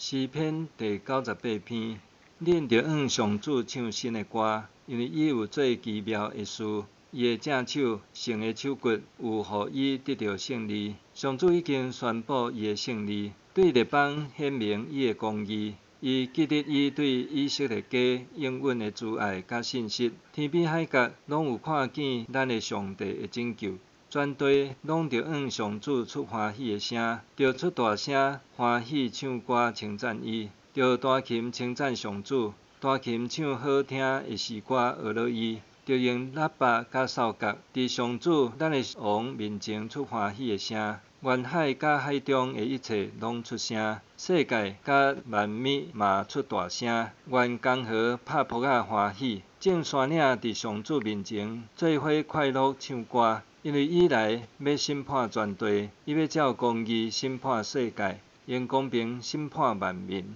詩篇第98篇。恁著向上主唱新的歌，因為伊有做奇妙的事，伊的正手、聖的手骨有予伊得著勝利。上主已經宣布伊的勝利，對列邦顯明伊的公義。伊記得伊對以色列家應允的慈愛佮信實。天邊海角攏有看見咱的上帝的拯救。全地攏著向上主出歡喜的聲，著出大聲歡喜唱歌稱讚伊，著彈琴稱讚上主，彈琴唱好聽的詩歌呵咾伊，著用喇叭佮哨角，佇上主咱的王面前出歡喜的聲。願海佮海中的一切攏出聲，世界佮萬物嘛出大聲。願江河拍噗仔歡喜，眾山嶺佇上主面前做伙快樂唱歌，因為伊來欲審判全地，伊欲照公義審判世界，用公平審判萬民。